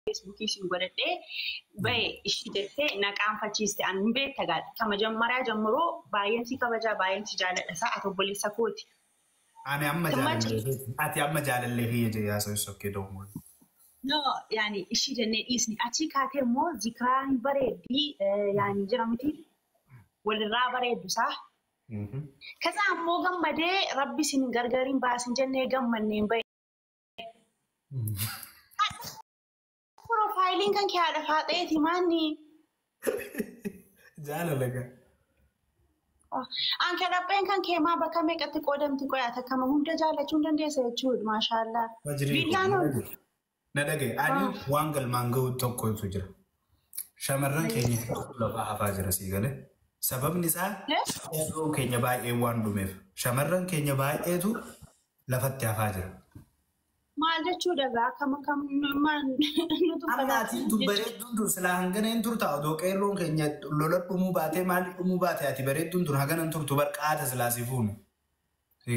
Feesbuukii isin godhadhee bahe ishii jettee na qaanfachiiste an hin beekta gaadha. ከመጀመሪያ ጀምሮ baay'een si kabajaa baay'een si jaaladha isaa ati obboleessa kooti. Ani amma jaalallee ati amma jaalallee kiyya jedhee haasa'u okay, don't worry. No, yaani ishii jennee dhiisni achii kaatee immoo zikraa hin bareeddii yaani jira miti walirraa bareeddu isaa. ከዛ ammoo gammadee rabbi isin gargariin baasin jennee gammanneen bahe. Piroofaayiliin kan kee haadha faaxeeti maanni. Jaalala gaa. Anke dhapheen kan kee maa bakka meeqatti qoodamti qoyaata akkama hunda jaallachuu hin dandeessa jechuudha maashaallah. Biillaan Na dhagaye, ani waan galmaan gahu tokkotu jira. Shamarran keenya lafaa hafaa jira sii galee. Sababni isaa qeerroon keenya baay'ee waan dhumeef shamarran keenya baay'eetu lafatti hafaa jira. Maal jechuudha gaa akkam akkam maal nutu Amma ati tun bareedduun tun silaa hangana hin turta odoo qeerroon keenya lola dhumuu baatee maali dhumuu baate ati bareedduun tun hagana hin turtu barqaata silaa si fuunu.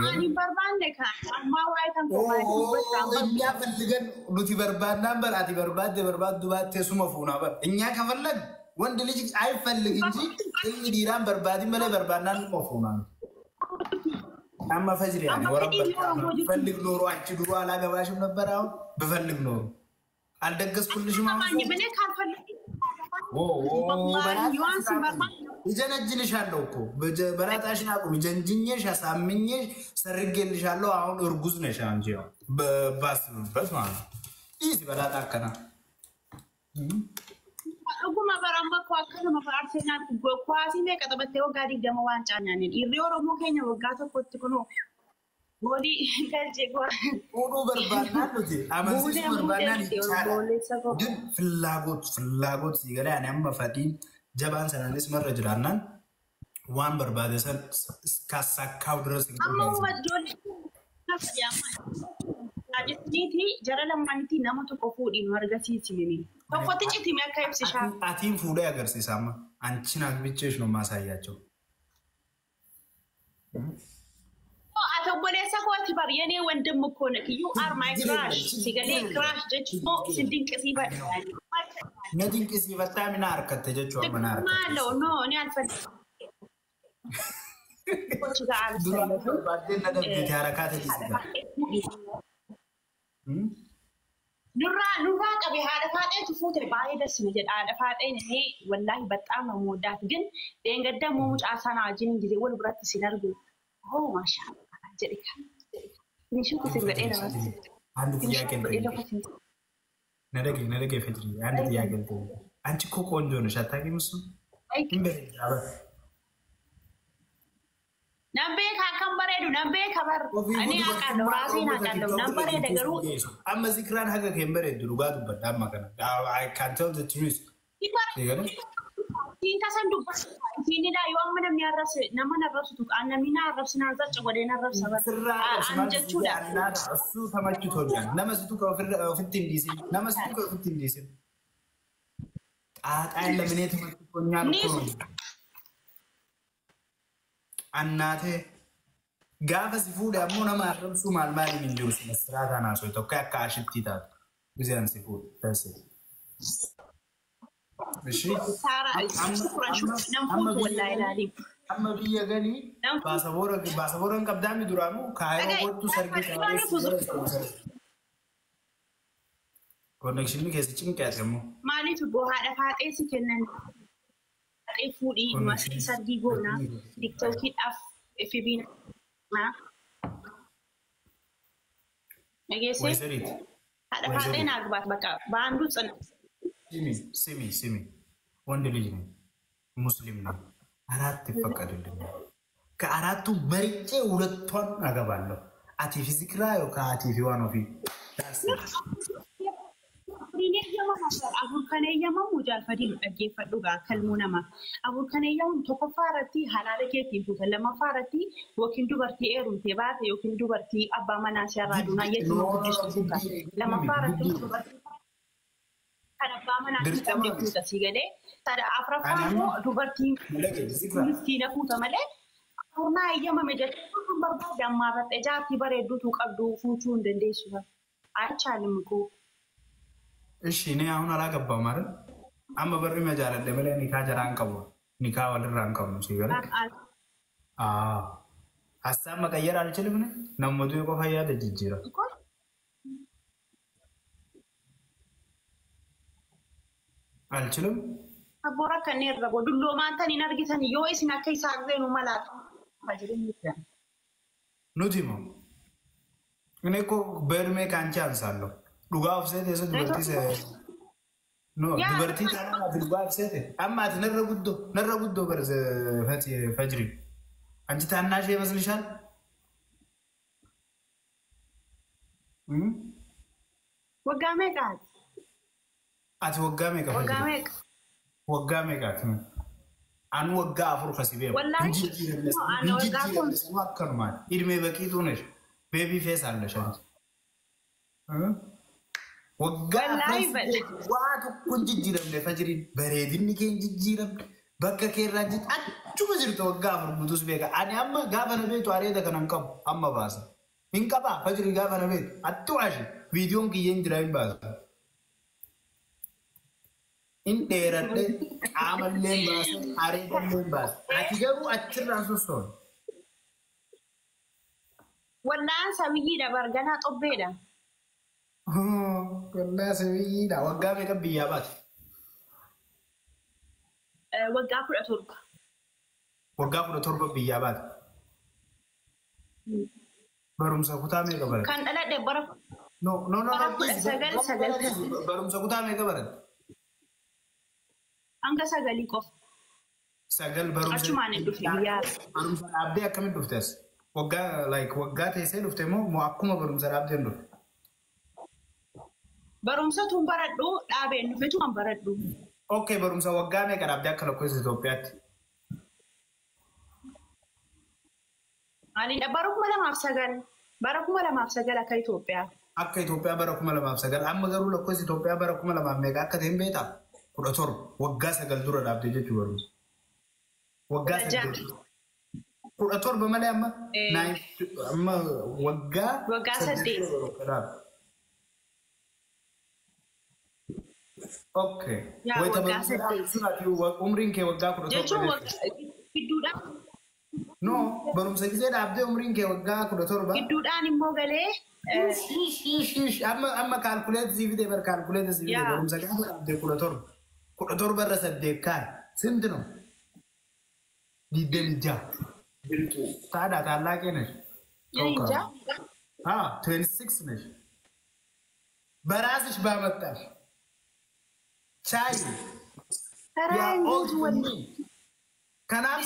Ani barbaanne kan ammaa waa'ee kan koo dubbachaa እኛ ፈልገን nuti barbaadnaan bar ati barbaadde barbaaddu baattee suma fuunaa bar እኛ ከፈለግ ወንድ ልጅ አይፈልግ እንጂ ilmi dhiiraan barbaadin malee barbaadnaan numa fuunaa. Amma fajri ani Amma ወረ fedhiin Oromoo jechuun- ብፈልግ ኖሮ አንቺ ድሮ አላገባሽም ነበር። አሁን ብፈልግ ኖሮ አልደገስኩልሽም። አሁን Amaanyi malee ካልፈለግ waan si barbaanne እጀነጅንሻለሁ እኮ በላጣሽን አቁም። ጀንጅኜሽ አሳምኜሽ ሰርጌልሻለሁ። አሁን እርጉዝ ነሽ አንቺ ያው ባስብበት ማለት ነው። ይህ በላጣ አከና Dhuguma bara amma koo akkanuma bara Arsenaal kuwaasii meeqa taphattee waggaa 20 waancaa nyaanne dhiirri Oromoo keenya waggaa tokkotti kunoo goolii galchee Fuudhuu barbaannaan nuti amansiisuu barbaannaan ይቻላል። ግን ፍላጎት ፍላጎት ሲገላ ani amma fadhiin jabaan sanaanis marra jiraannaan waan barbaade san ካሳካው ድረስ Amma ijoollee Taajistiniiti jara lamaanitti nama tokko fuudhii nu argisiisine. Tokkotti citime akka ibsishaa. Atiin fuudhee agarsiisa amma አንቺን አግብቼሽ ነው የማሳያቸው። Ati obboleessa kooti bar የኔ ወንድም እኮ ነህ። You are my crush. Sigalee crush jechuun si dinqisiifadha. Na dinqisiifattaa mina harkatte jechuu amma na harkatte. Maaloo no ni alfadha. Duraan barbaaddee na dhabdeeti harakaa ta'e. Nurraa qabe haadha faaxeetu fuute baay'ee dasina jedha haadha faaxeen illee wallaahi በጣም ነው የምወዳት ግን dheengadda immoo mucaa sana wajjin ጊዜ wal biratti sin argu oh maashaallah jedhe kan nishuutu sin godhee namatti. አንድ ጥያቄ ልጠይቅሽ። na dhagaye ፈጅሪ፣ አንድ ጥያቄ ልጠይቅሽ። አንቺ እኮ ቆንጆ ነሽ አታውቂም? እሱ Nan beeka akkan bareedu nan beeka bar ani aqaadhu raaseen aqaadhu nan bareeda garuu Amma zikraan haga kee hin bareeddu dhugaa dubbadha amma kana. I can tell the truth. Isiin tasan dubbatu isiin ilaa yoo amma namni arrabse nama arrabsitu namni na arrabsi na zacca godhee na arrabsa bar an jechuudha. እሱ ተመችቶኛል። Nama situ ofitti hin dhiisin. Nama situ ofitti hin dhiisin. ጣጣ የለም። እኔ ተመችቶኛል እኮ ነው። Annaatee gaafa si fuudhe ammoo nama arrabsuu maal maaliin hin jiru sina siraataan haasoo tokko akka ashittii taatu ጊዜን si fuudhe that's it. እሺ Nan fuutu wallaahi ilaaliin. Amma biyya galii baasaboora hin qabdaami duraanuu kaayoo kottu sargii Konnekshinii keessa cinqeete immoo. Maaliif haadha faaxee si kennan faaxee fuudhii masii sargii goonaa tiktookiidhaaf FB naa. Dhageessee Weeseriiti. Haadha faaxee naa gubaat bakka baanduu tsina. ስሚ ስሚ ስሚ፣ ወንድ ልጅ ነኝ፣ ሙስሊም ነኝ። አራት ይፈቀድልኛል። ከአራቱ መርጬ ሁለቷን አገባለሁ። Atii fi Zikraa yookaan atii fi waan ofii. Afur kan eeyyamamu jaalfadii dhaggeeffadhu gaa kalmuu namaa. Afur kan eeyyamamu tokkoffaa irratti halaala keetiin fuuta lammaffaa irratti yookiin dubartii heerumtee baate yookiin dubartii abbaa manaa si irraa duunaa jechuun guddistu fuuta. Lammaffaa irratti dubartii kan abbaa manaa hin qabne fuuta si galee. Afuraffaa immoo dubartiin miskiina fuuta malee afurnaa eeyyamame jechuun kun barbaade ammaa irratti jaartii bareedduutu qabdu fuuchuu hin dandeessu. አይቻልም እኮ። እሺ እኔ አሁን አላገባም አይደል? Amma barri ma jaaladhe malee nikaa jaraa hin qabu. Nikaa walirraa hin qabnu si galee. አዎ ሀሳብ መቀየር አልችልም። እኔ namatu qofa yaada jijjiira. አልችልም። Abboora kanneen irra dulloomaan tan hin argitan yoo isin akka isaa seenu malaatu. Nuti moo እኔ እኮ በእድሜ ከአንቺ አንሳለሁ። Dhugaa of seete isa dubartii se no dubartii taanaan ati dhugaa of seete amma ati narra guddoo narra guddoo bar fajri አንቺ ታናሽ ይመስልሻል? Waggaa meeqaati? Ati waggaa meeqa? Waggaa meeqa? Waggaa meeqaati? Anu waggaa 4 kasi beeku. Wallaahi Hin jijjiiramne sanuu akkanumaan. Ilmee baqiituu nesh. Beebii fees አለሽ አንቺ። Waggaa 4 waa tokko hin jijjiiramne fajriin bareedinni kee hin jijjiiramne bakka kee irraa achuma jirtu waggaa 4 guutuus beeka. Ani amma gaafa na beektu areeda kana hin qabu amma baasa. Hin qabaa fajrii gaafa na beektu attu ashi viidiyoon kiyyeen jira hin baasa. In dheeradhe qaamallee hin baasa areedallee hin baasa. Ati garuu achirraan sossoon. Wallaan sabiyyiidha barganaa xobbeedha. Wallaa sabiyyiidha. Waggaa meeqa biyyaa baate? Waggaa 17. Waggaa 17 biyyaa baate. Barumsa kutaa meeqa baratte? Kan dhaladhe bara. No no no. Bara 1990. Barumsa kutaa meeqa baratte? Hanga 9 qofa. 9 barumsa. Achumaan hin dhufe biyyaa. Barumsa dhaabdee akkamitti dhufte as? Waggaa like waggaa teessee dhufte moo akkuma barumsa dhaabdee hin dhufte? Barumsa tun baradhu dhaabeen dhufe tun baradhu. Okay, barumsa waggaa meeqa dhaabdee akka lakkoofsa Itoophiyaatti? Ani bara 2009 bara 2009 akka Itoophiyaa. Akka Itoophiyaa bara 2009 amma garuu lakkoofsa Itoophiyaa bara 2000 meeqa akka ta'e hin beektaa? 17 waggaa 9 dura dhaabdee jechuudha barumsa. Waggaa 9. 17 malee amma amma waggaa Waggaa 8. Okay. Yaa waggaa 8. Umriin kee waggaa 17 jechuun gidduudhaan. No, barumsa gisee dhaabdee umriin kee waggaa 17. Gidduudhaan immoo galee. Amma amma kaalkuleet sii fidee bar kaalkuleet sii fidee barumsa gaafa dhaabdee 17. 17 irra 8 kaay. Simti no. 26. Taadhaa taallaa ነሽ። አዎ 26 ነሽ። በራስሽ ባመጣሽ ቻይ kanaaf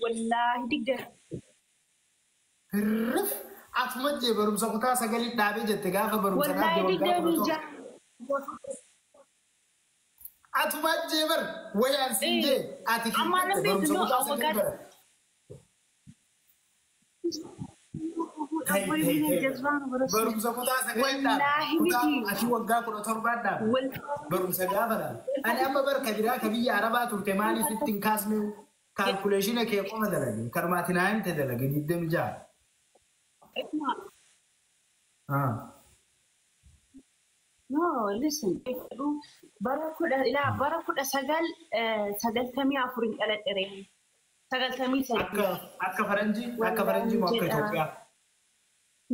Wallaahi digdami. Hirrif atuma jee barumsa kutaa 9 dhaabee jette gaafa barumsa dhaabee Wallaahi 26. Atuma jee bar wayaan siin jee ati barumsa kutaa 9 bara. Barumsa kutaa 9 dhaabee ati waggaa 17 dhaabee barumsa gaafa dhaabee. Ani amma barka biraa ka biyya Arabaa turte maaliif itti hin kaasne kaalkuleeshina kee qofa dalage karmaati naa himte dalage 26. No, listen. Bara 1994 dhaladhe. 93. Akka faranjii akka faranjii moo akka Itoophiyaa?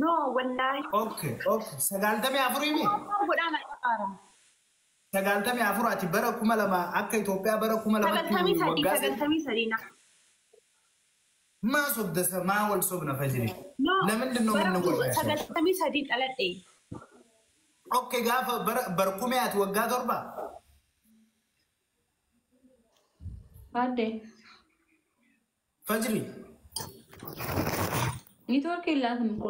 No, wallaahi. Okay, okay. 94 mi? Godhaan aqaara. 94 ati bara 2000 akka Itoophiyaa bara 2000 93 93 na. Maa sobda maa wal sobna fajiri? ለምንድን ነው የምንወያየው? 93 dhaladhe. Okay, gaafa barkumee ati waggaa 7? Adde. Fajri. Neetwoorkii የላትም እኮ።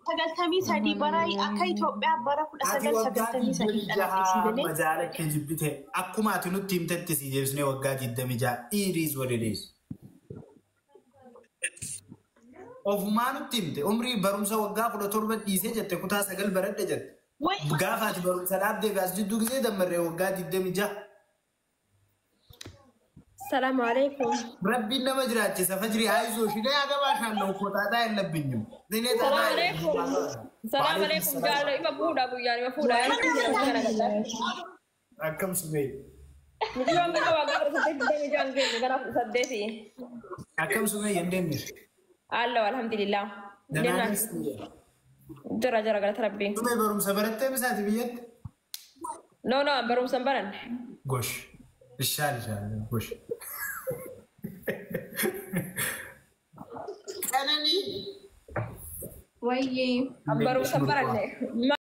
93 bara akka Itoophiyaa bara 1993 dhaladhe. Majaala kee jibbite akkuma ati nutti himtetti si deebisnee waggaa 26 it is what it is. Ofumaa nutti himte umrii barumsa waggaa 17 dhiisee jette kutaa 9 baradhe jette. Gaafa ati barumsa dhaabdee fi as jidduu gisee dammarree waggaa 26. ሰላም አለይኩም። Rabbiin nama jiraachisa fajri አይዞሽ። እኔ አገባሻለሁ እኮ ጣጣ የለብኝም። እኔ ጣጣ ሰላም አለይኩም። ሰላም አለይኩም። Jaalo ima fuudha guyyaan ima fuudha. Akkam sumee? Mucayyoon gara waggaa 18 26 geenye gara 18. Akkam sumee, እንዴት ነሽ? አለው አልሐምዱሊላህ። ደህና ነሽ? Jira jira, galata rabbii. Sumee, barumsa barattee misaati biyyatti? No, barumsa hin baranne. ጎሽ ይሻልሻል። ጎሽ ቀነኒ። ወይዬ። Barumsa hin baranne.